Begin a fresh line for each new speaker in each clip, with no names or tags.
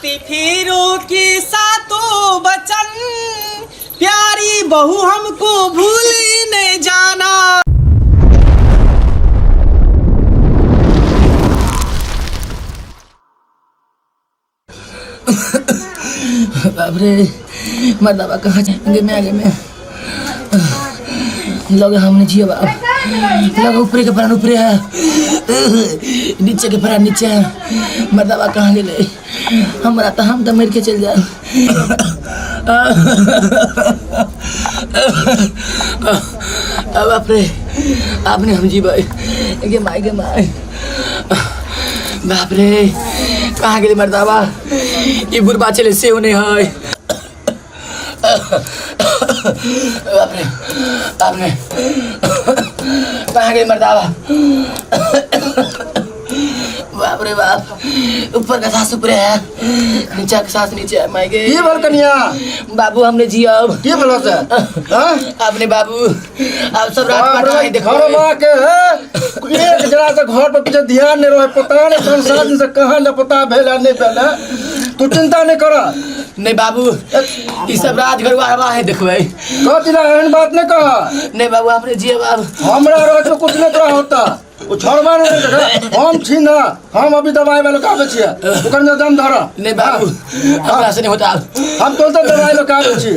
सात फेरों के सातों बचन, प्यारी बहू हमको भूल नहीं जाना।
बाप रे, मर्दाबा कहाँ जाएंगे? मैं आगे में लगे हमने जियो बाप लगे ऊपरे के प्राण ऊपरे है, नीचे के प्राण नीचे है। मर्दाबा कहाँ गेले हमरा? तो हम तो मर के चल जाए। बाप रे, आपने हम जीबै गे माय, गे माय। बाप रे, कहाँ गेलै मर्दाबा? ई बुढ़बा चले सेहो नहि है। बाप रे बाप रे, कहाँ गेलै मर्दाबा? बाप रे बाप, ऊपर का सास ऊपरे है, नीचा के सास नीचे है। माय गे।
की भेल कनिया?
बाबू, हमने जियब।
की भेल से? हाँ?
आपने बाबू, आप सब रात
बाप
काटा
रे,
है देखो।
घर माँ के है एक जरा से घर पर पीछे ध्यान नहीं रहे, पता नहीं संसार दिन से कहाँ लापता भेल है, नहीं भेल है। तू चिंता नहीं कर।
नहीं बाबू, ई सब रात घरवा है देखबै।
कथी ला एहन बात नहीं कह।
नहीं बाबू, आपने जियब अब।
हमरा रहे तो कुछ नहीं तोरा होता, ओ छोड़बा नहीं देख। हम छी ना, हम अभी दवाई वाला काबे छियै, ओकर में दम धर।
नहीं बाबू, हमरा से नहीं होता।
हम तुरंत दवाई लऽ के आबै छी,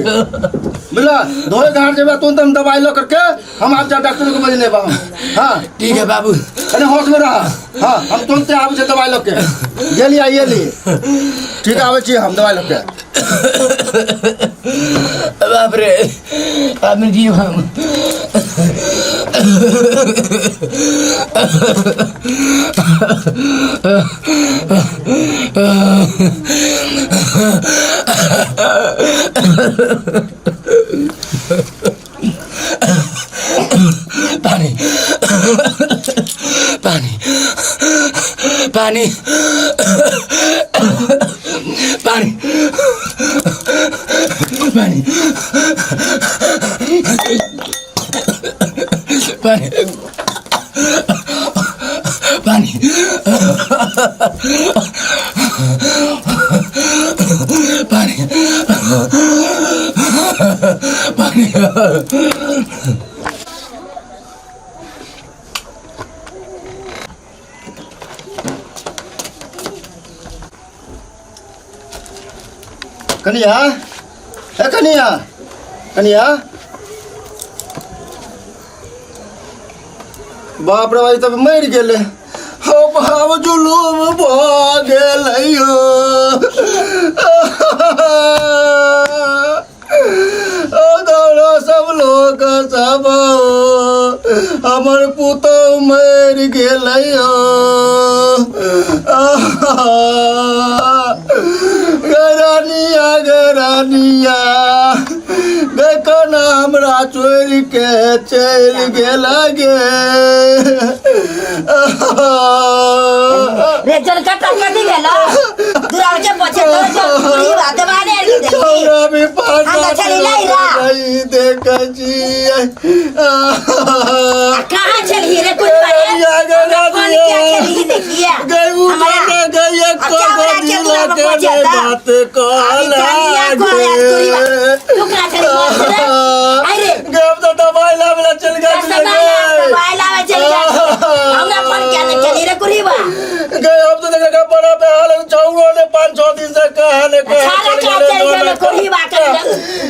बुझला? धोए घाट जेबै, तुरंत हम दवाई लऽ करके हम आब जा डॉक्टर के बजने बा हम। हाँ।
ठीक है बाबू।
कने होश में रह। हाँ, हम तुरंत आबै छी दवाई लऽ के। गेली आइए ठीक, आबै छी हम दवाई लऽ के।
बाप रे, आपने जी हम पानी पानी पानी पानी पानी पानी पानी पानी पानी।
कनिया, हे कनिया, कनिया। बाप रे भाई, तब मरि गेलै हो बाप, जुलूम भऽ गेलै हो। ओ दौड़ा सब लोक सब, हमर पुतहु मरि गेलै हो। गे रानिया, गे रानिया, गे कोना हमरा छोड़ि के चलि गेल गे।
रे जन कट्टा कथी भेल दुराव के पछे तो जो पूरी बात बाने आर के देखी।
छौड़ा भी पास
हम तऽ छली लैरा।
नहीं देखै छियै।
आ कहाँ छलही रे कुछ बारे?
रानिया, गे
फोन किया
रानिया।
छलही देखिए
गई उ
हमरा
तो गई
अब चावरा के दुरा में पहुंचे ता।
बात
अभी कनिया को याद करी बा। तू कहाँ छली मस्त रे? आई रे।
गए तो दवाई लावे ला चल गए।
दवाई लावे चल गया, हमरा फोन किया नहीं छली रे कुरी बा?
गए हम तो देख बड़ा बेहाल है, छौड़ो ने 5-6 दिन से कहा ने कहा
छाड़ा
चल
का
गेलै
चल गेल
दोनों।
कुरी बा के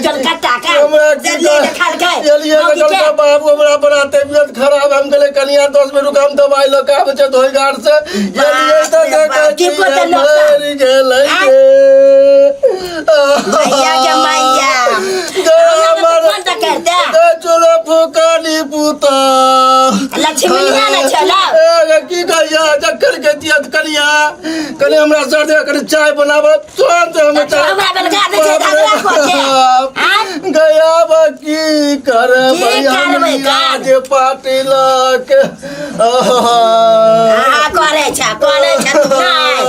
जन कट्टा का
हमरा की
जल्दी देखल के
चलिए
मौगी
कल
के।
का बाबू, हमरा बड़ा तबियत खराब, हम गेले कनिया 10 मिनट रुक, हम दवाई लऽ के आबै छै धोई घाट से। चलिए तो
बाप रे
देखै
बाप, की
छियै,
करतै लोक सब?
मरि गेलै
आँय?
गे।
मैया के मैया,
गे
हमरा तो
हमर
फोन तऽ करते।
गे चलो फुकानी पुता।
लक्ष्मीनिया ने छलौ।
ए गे, की कहिया जखन के दियत कनिया, कनि हमरा सर्दी, कनि चाय बनाब तुरंत हम
तऽ
चाय।
हमरा बेलगा दै छै, झगड़ा कऽ के। आँय?
गया की करबै?
की करबै काज?
जे पार्टी लक
अहाँ करै छ, करै छ तू नहि।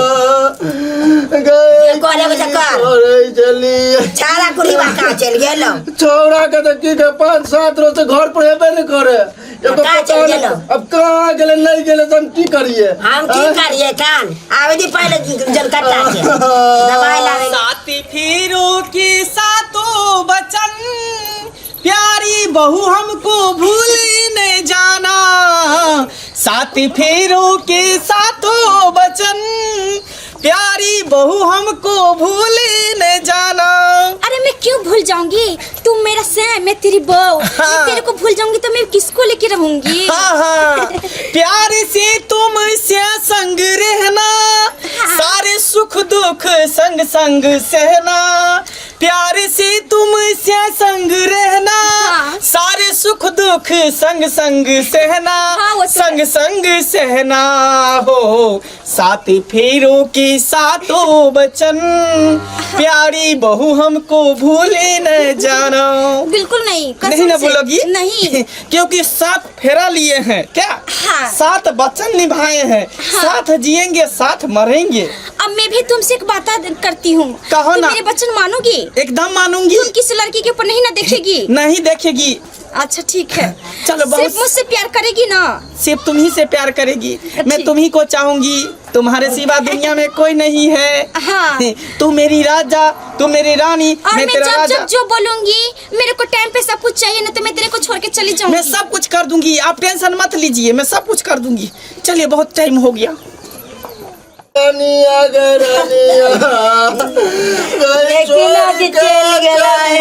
गए
जे करे के छै कर।
करै छली।
छाड़ा कुड़ी बा कहाँ चलि गेलौ?
छौड़ा के तऽ की के 5-7 रोज से घर पर हेबे नहि करे। एगो
कहाँ
पता
चलि
नहि-
गेलौ?
अब कहाँ गेलै नहि गेलै तऽ हम की करिए?
हम की करिए कान? आबै दी पहिले जनकट्टा के दवाई
बहू हमको भूल न जाना, सात फेरों के सातों बचन, प्यारी बहू हमको भूल न जाना।
अरे मैं क्यों भूल जाऊंगी, तुम मेरा सैम, मैं तेरी बहू।
हाँ।
मैं तेरे को भूल जाऊंगी तो मैं किसको लेके रहूंगी?
हाँ हाँ, प्यार से तुम से संग रहना, सारे सुख दुख संग संग सहना, प्यार से तुम से संग रहना,
हाँ।
सारे सुख दुख संग संग सहना,
हाँ, वो तो
संग संग सहना हो, सात फेरों के सातों बचन, प्यारी बहू हमको भूले न जाना।
बिल्कुल नहीं, कसम
नहीं ना
से।
बोलोगी?
नहीं।
क्योंकि सात फेरा लिए हैं क्या?
हाँ।
सात वचन निभाए हैं,
हाँ।
साथ जिएंगे साथ मरेंगे।
अब मैं भी तुमसे एक बात करती हूँ।
कहो
तुम
ना।
मेरे वचन मानोगी?
एकदम मानूंगी।
तुम किसी लड़की के ऊपर नहीं ना देखेगी?
नहीं देखेगी।
अच्छा ठीक है।
चलो, बहुत-
सिर्फ मुझसे प्यार करेगी ना?
सिर्फ तुम्ही से प्यार करेगी। मैं
ठीक।
तुम्ही को चाहूंगी, तुम्हारे सिवा दुनिया में कोई नहीं है।
हाँ।
तू मेरी राजा, तू मेरी रानी,
और
मैं
मैं
तेरा
जब
राजा।
जब जो बोलूंगी, मेरे को टाइम पे सब कुछ चाहिए, नहीं तो मैं तेरे को छोड़ के चली जाऊंगी।
मैं सब कुछ कर दूंगी, आप टेंशन मत लीजिए, मैं सब कुछ कर दूंगी। चलिए बहुत टाइम हो गया।
रानिया गे रानिया,
लेकिन आज चल गेला है।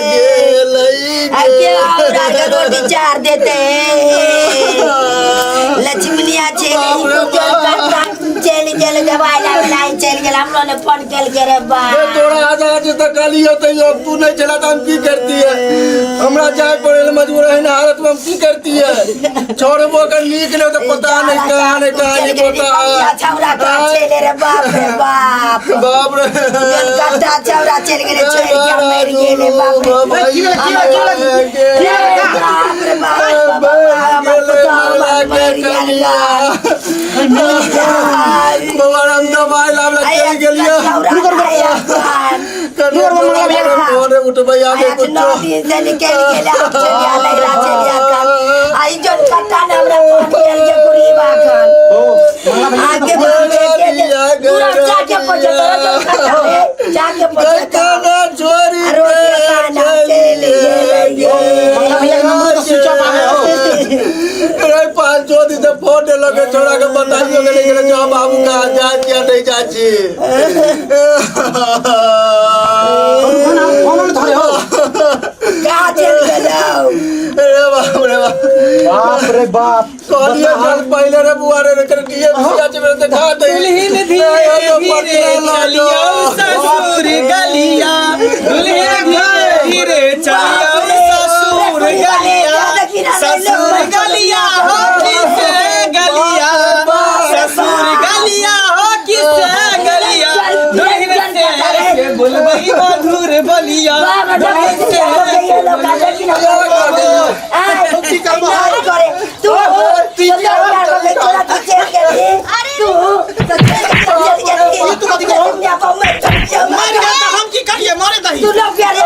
गेलै
अब के हमरा के रोटी चार देते हैं। लक्ष्मणिया चल
बाप रे बाप।
चल गेल, दवाई लावे लाई चल गेल, हमरो ने फोन केल के रे बा।
बे तोरा आधा आधी तक काली होते ही अब तू नहीं चला तो हम की करती है? हमरा जाए पड़े ले मजबूर है ना हालत में, हम की करती है? छोड़बो कर नीक नहीं तो पता नहीं कहाँ नहीं कहाँ नहीं पता।
छौरा कहाँ चले रे? बाप रे बाप,
बाप रे,
कट्टा छौरा चल गेले, छोड़ के मर गेले। बाप रे
बाप रे
बाप रे बाप, बाबा हमर पुतहु मर गेल।
बौआ हम दवाई लाबला चलि गेलियो। कने उठबै आगे कुछो।
नौ दिन से निकल गेले, आब चलिया लैला चलिया कल आई जोन कट्टा ने हमरा फोन केल के कुरीबा खन आगे बोले के पूरा जाके पहुंचे तोरा जोन कट्टा रे, जाके पहुंचे
खाना छोड़ी
रोटी खाना चल गेले।
रे 500 दिन से फोन नहीं लगे छोड़ा के, बताइयो के नहीं गेले जो बाबू कहाँ जा छी या नहीं जा छी।
कहाँ चल गेलौ?
रे बाप रे बाप,
बाप रे बाप।
कहलिए चल पहले रे बुआ रे कर दिए बुआ जी मेरे देखा दे।
दुल्हन धीरे धीरे चलियो ससुर गलिया, दुल्हन धीरे धीरे चलियो ससुर गलिया, ससुर गलिया हो किसे गलिया, ससुर गलिया हो किसे गलिया, दुल्हन से के बोलबई मधुर बलिया, दुल्हन से मर गया तो हम की करिए, मारे दही।
अरे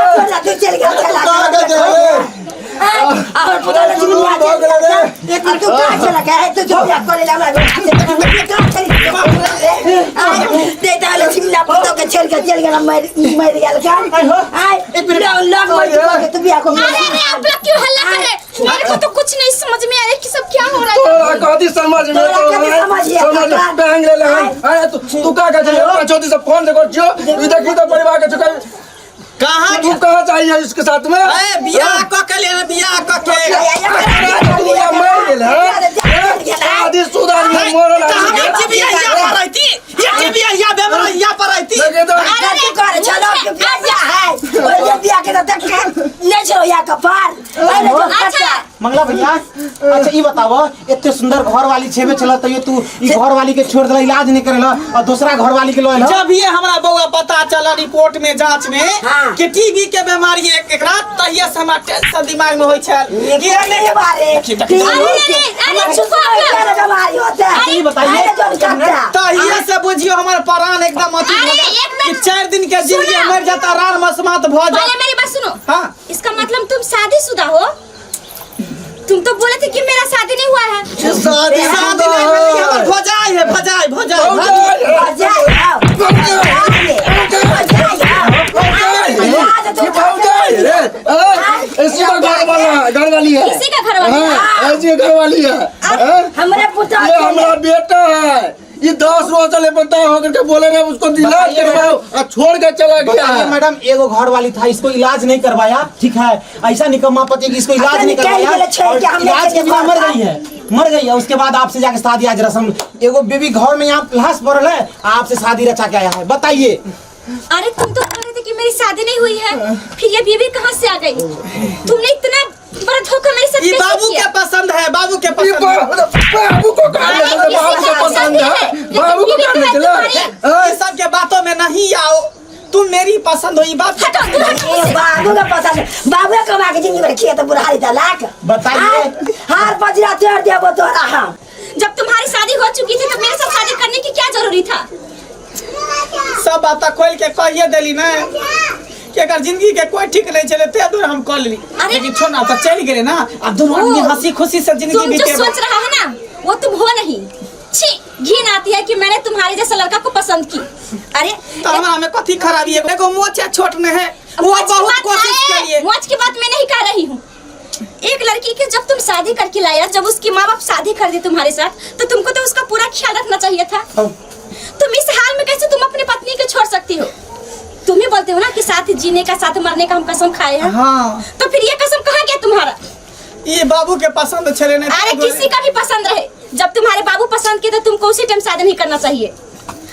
अरे, आप लोग क्यों हल्ला कर रहे हैं? मेरे को तो कुछ नहीं समझ में आ रहा है कि सब क्या हो रहा है।
तोरा कथी समझ में
तोरा कथी समझ में
समझ
काका?
टांग ले ले हन। अरे तू तू का कहै छै 500 दिन से फोन देखो जो ई देखी तो परिवार के चुका।
कहाँ?
तू कहाँ चाहिए इसके साथ में?
ए बियाह क के ले, बियाह क के।
तू या मर गेल है, आदि सुधार में मरल।
तऽ हम एक जीबी यहाँ पर रहती, एक जीबी यहाँ बेमरा यहाँ पर रहती।
देखे तो
कथी करे छलो के बियाह है, ओइ जे बियाह के त नहीं छलो या कपार पहिले जो
अच्छा।
मंगला भैया, अच्छा ई बताबो, एते सुंदर घर वाली छेबे छल तैयो तू ई घर वाली के छोड़ देला, इलाज नहीं करेला और दूसरा घर वाली के लइल?
जब ये हमरा बउआ पता चला रिपोर्ट में जांच में
हाँ।
कि टीबी के बीमारी है एकरा, तहिया से हमरा टेंशन दिमाग में होई छल कि
नहीं बारे।
देखी, देखी।
अरे अरे अरे, चुप आप लोग।
बीमारी होता है।
ई बताइए।
अरे जोन कट्टा
तहिया से बुझियो हमर प्राण एकदम अथी
अरे,
भऽ गेल
एक मिनट।
कि 4 दिन के जिंदगी
सुनो।
मर जाता, रान मसमात भऽ
पहले
जात।
मेरी बात सुनो।
हाँ।
इसका मतलब तुम शादीशुदा हो? तुम तो बोले थे कि मेरा शादी नहीं हुआ है।
शादी
शादी नहीं भेलै, हमर भौजाई है, भौजाई भौजाई भौजाई।
बजाय आओ बजाय आओ।
भौजाई रे, ऐसी तो घर वाला है।
घर वाली है।
हाँ, ऐसी घर वाली है हाँ?
हमरे पुत्र
ये हमारा बेटा है, ये 10 रोज चले पता होकर के बोले ना उसको इलाज
बताइए
करवाओ और छोड़ के चला गया
बताइए
है।
मैडम, एगो घर वाली था, इसको इलाज नहीं करवाया, ठीक है? ऐसा निकम्मा पति कि इसको इलाज
अपने
नहीं
निकाल
करवाया
के ले छोड़
और
के हमने
इलाज के
के
बिना मर
घर
गई है, मर गई है। उसके बाद आपसे जाके शादी आज रस्म, एगो बीबी घर में यहाँ लाश पड़ल है, आपसे शादी रचा के आया है, बताइए।
अरे तुम तो कह रहे थे कि मेरी शादी नहीं हुई है, फिर ये बीवी कहाँ से आ गई? तुमने इतना बड़ा धोखा मेरे साथ
ये
कैसे
बाबू
किया?
के पसंद है, बाबू के
ये
पसंद है।
बाबू को कहाँ ले चले?
अरे,
बाबू
किसी
को
का
पसंद है,
पसंद है,
बाबू को
लेकिन
कहाँ ले
बीवी
चले?
तो है
हाँ?
ये सब के बातों में नहीं आओ, तुम मेरी पसंद हो, ये बात
हटो, दूर हटो
ए,
मुझसे।
बाबू का पसंद, बाबू कमा के जिंदगी भर खिया तो बुरा हाल लाख
बताइए।
हार पजरा तोड़ देबो तोरा हम।
जब तुम्हारी शादी हो चुकी थी तो मेरे साथ शादी करने की क्या जरूरी था?
सब बात खोल के कहिए देली ना कि अगर जिंदगी के कोई ठीक नहीं चले ते दूर हम कर ली।
अरे!
लेकिन छोड़ ना, तो चल गेले ना, अब दोनों आदमी
ओ,
हंसी खुशी से जिंदगी
तुम जो
बीते।
सोच रहा है ना वो तुम हो नहीं। छी, घिन आती है कि मैंने तुम्हारे जैसा लड़का को पसंद की। अरे
तो हमरा में कथी खराबी है? एगो मोच है, छोट नहीं है, वो
मोच की
बहुत
बात
कोशिश
अरे,
के लिए।
मोच की बात मैं नहीं कह रही हूँ। एक लड़की के जब तुम शादी करके लाया, जब उसकी माँ बाप शादी कर दी तुम्हारे साथ, तो तुमको तो उसका पूरा ख्याल रखना चाहिए था। तुम इस हाल में कैसे तुम अपनी पत्नी को छोड़ सकती हो? तुम ही बोलते हो ना कि साथ जीने का साथ मरने का हम कसम खाए हैं।
हाँ।
तो फिर ये कसम कहाँ गया तुम्हारा?
ये बाबू के पसंद छले नहीं।
अरे किसी का भी पसंद रहे, जब तुम्हारे बाबू पसंद किए तो तुमको उसी टाइम शादी नहीं करना चाहिए।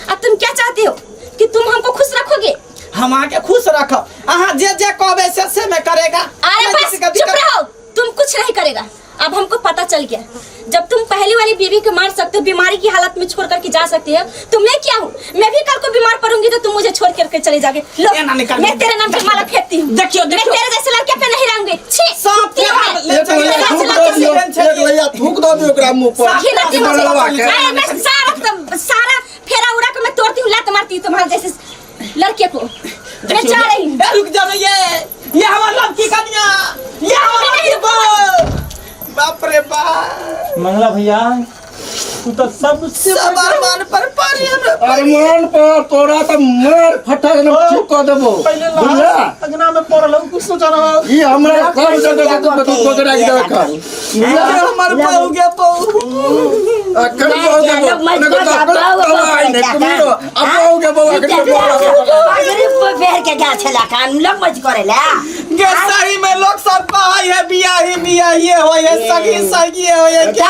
अब तुम क्या चाहते हो कि तुम हमको खुश रखोगे?
हम आके खुश रखो, अहाँ जे जे कहबे से से में करेगा।
अरे
मैं
बस
किसी का
चुप
दिक्कत-
रहो, तुम कुछ नहीं करेगा। अब हमको पता चल गया, जब तुम पहली वाली बीवी को मार सकते हो, बीमारी की हालत में छोड़ करके जा सकते हो, तो मैं क्या हूँ? मैं भी कल को बीमार पड़ूंगी तो तुम मुझे छोड़ करके चले जाओगे। लो,
ए ना निकाल
मैं तेरे नाम की माला फेंकती हूँ।
देखियो,
मैं
देखियो।
तेरे जैसे लड़के पे नहीं रहूंगी। छी,
सांप
कुत्ती हूँ मैं।
ले
एक
चलिए,
लैया
तेरे
थूक
जैसे
दऽ
लड़के
दियौ,
से-
एक लैया थूक दऽ दियौ ओकरा मुंह पर।
घिन आती है मुझे।
बड़वा के।
अरे मैं सारा फेरा उड़ा के मैं तोड़ती हूँ, लात मारती हूँ तुम्हारे जैसे लड़के को। मैं जा रही हूँ।
ए, रुक जाओ ना, ये हमार लड़की कन्या, ये हमार लड़की बहू। बाप रे बाप।
मंगला भैया, तू तो सबसे
सब अरमान पर पानी हमरा।
अरमान पर तोरा तऽ मार फटा के चुप कऽ देबो,
पहले
बुझला?
लाश अंगना में पड़ल हूँ, कुछ सोचा रहा।
ई हमरा सब जगह से तू तू पकड़ा के रख।
ये हमर बहू के बहू।
अखन बहू के बहू।
मत
नहीं तो
बता,
अखन
बहू
तबाह
के
नहीं,
बहू।
कुमीरो। अब बहू के बहू, अखन के बहू।
पगड़ी पे फेर के गाछ छला कान लोग मज करेला।
गे सही में लोग सब कहै है बियाही बियाही होय है, सगी सगी होय है के।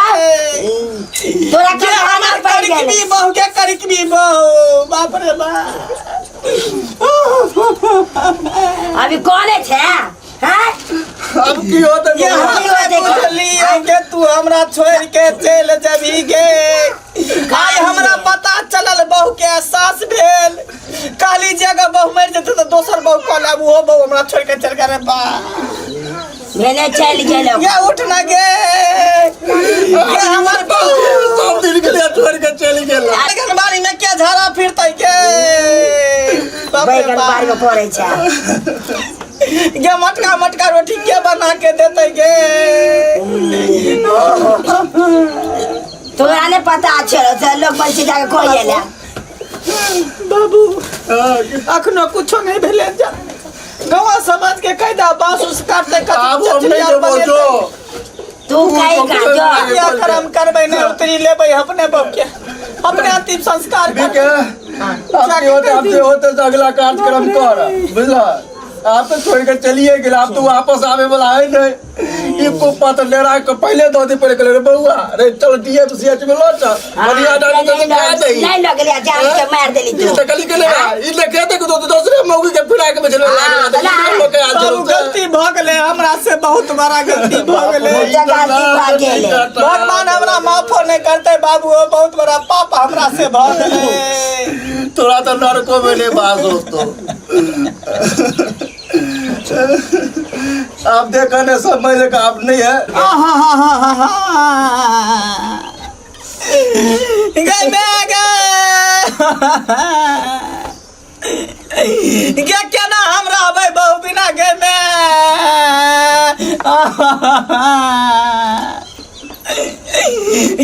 तोरा
के
के
हमर
पड़ गेल।
करिकबी बहू के करिकबी बहू, बाप रे बाप।
अभी कौन है छे? हैं?
अब की होतै
ये
बौआ?
हमरा बुझलियै के तू हमरा छोड़ के चलि जेबही गे। आइ हमरा पता चलल, बहू के एहसास भेल। कहली जे अगर बहू मरि जेतै तऽ दोसर बहू कऽ लेब, ओहो बहू हमरा छोड़ के चलि गेल रे बा।
मैंने चल गेलो।
गे उठ ना गे, गे हमर बहू
सब दिन के लिए छोड़ के चलि गेल।
बैगन बाड़ी में के झाड़ा फिरतै गे? बाप रे
बैगन
बाप।
बार में पड़े छे।
गे मटका मटका रोटी के बना के देतै गे?
तोरा ने पता छे से लोग बच्चे जाके कोई गेला।
बाबू, अखनो कुछो नहीं भेलै, जा गाँव समाज के कैदा बांस उस काटते।
आब हम नहि जेबो, जो।
तू कहीं का जो।
क्या कर्म करबै, नहीं उतरी लेबै अपने बाप के, अपने अंतिम संस्कार
ठीक है, अब की होते, अब जे होते से अगला कार्यक्रम कर, बुझला? आप तो छोड़ के चलिए गेल, आप तो वापस आवे वाला है नहीं। ई कुप्पा तो डेरा के पहले दो दिन पहले कहले रे बउआ रे, चल डीएमसीएच में लो चल, बढ़िया डॉक्टर तो खा दई।
नहीं लगले जान के मार देली
ई
तू।
तो कली के ले ई देखे देख तो दूसरे मौगी के फिरा के बेचले लागल,
हाँ,
लोग के आज
बाबू, गलती भऽ गेलै हमरा से, बहुत बड़ा गलती भऽ गेलै।
गलती भऽ गेलै।
भगवान हमरा माफो नहीं करते बाबू, बहुत बड़ा पाप हमरा से भऽ गेलै।
तोरा तो नरको में नहीं बास दोस्तों। आप देखा ने समय लेकर आप नहीं है।
गए मैं गए गे, केना हम रहबै बहु बिना गे? मैं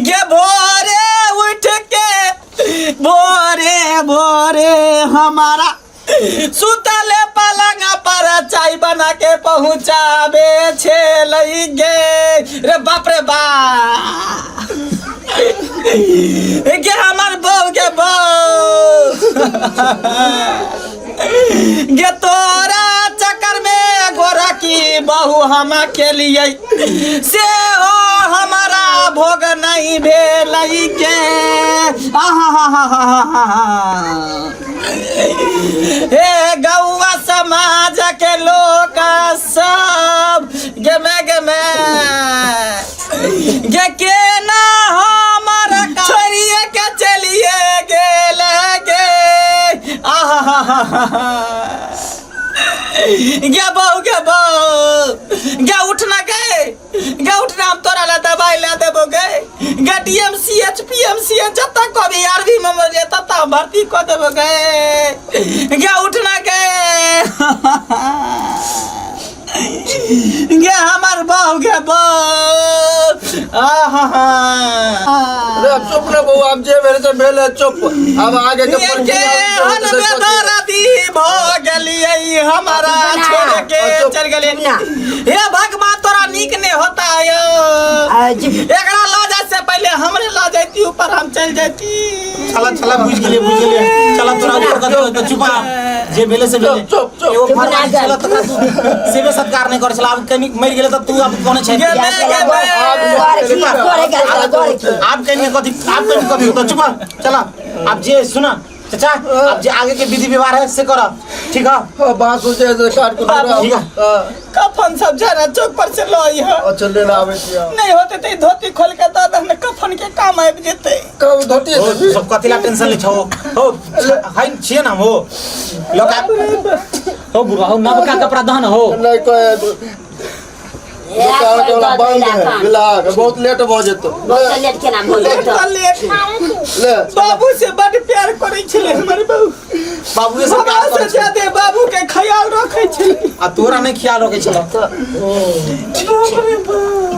गे भोरे उठ के, भोरे भोरे हमारा सुतले पलंग पर चाय बना के पहुँचाबे छेलै गे। रे बाप रे बाप, गे हमर बहू गे बहू गे, तोरा चक्कर में गोरा की बहू हम के लिए से हो हमारा भोग नहीं भेलै के। आहा हे गौवा समाज के लोग सब गेमे गेमे गे, केना हमर छोड़िए के चलिए गेल गे। आहा गे बहू गे बहू गे, उठना गे गे उठना, हम तोरा ला दवाई ला देबो गे गे। D M C H P M C H जतऽ कभी आरवी में मर जेतऽ ततऽ हम भर्ती कऽ देबो गे गे। उठना गे गे हमर बहू गे बहू। आहा
अरे अब चुप ना बउआ, अब जे भेल से भेल है, चुप। अब आगे के
के हन बेदर्दी भऽ गेलियै, हमारा छोड़ के चल गेलियै। हे भगवान, तोरा नीक नहीं होता यो। एकरा लऽ जाय से पहले हमरे लऽ जैती ऊपर, हम चल जैती।
चला चला, बुझि गेलियै बुझि गेलियै, चला। तोरा ऊपर कथी होतौ? चुप आ, जे भेलै से भेलै।
चुप, चुप।
एगो घरवाली छल तकरा तू सेवे सत्कार नहि करै छल, आब कनी मरि गेलै तऽ तू आब कोने छै?
गे गे गे।
आब कनी कथी, आब कनी कथी होतौ? चुप आ, चला। आब जे सुना चाचा, आब जे आगे के विधि व्यवहार है से कर, ठीक है?
हाँ, बांस उस जे काट के
बाबू।
ठीक है।
हाँ,
कफन सब जाना चौक पर से लऽ अइहऽ।
अच्छा, लेना आबै छियै।
नहीं होते तऽ ई धोती खोल के दऽ दह ने, कफन के काम आबि जेतै।
कब धोती
हो
देबी?
सब कथी ला टेंशन ले छौ हो? है छियै ना हो लोग हो बुढ़वा हो, नबका कपड़ा दहन हो।
नहीं कहे, दुकान के वाला बंद है बिलाक, बहुत लेट भऽ जेतौ।
लेट।
ले।
बाबू से बड प्यार करै छलै हमर बहू।
बाबूए से प्यार
हमरा से
करै छलै।
ज्यादे बाबू के ख्याल रखै छलै।
आ तोरा नहीं ख्याल रखै छल।
बाप रे बाप।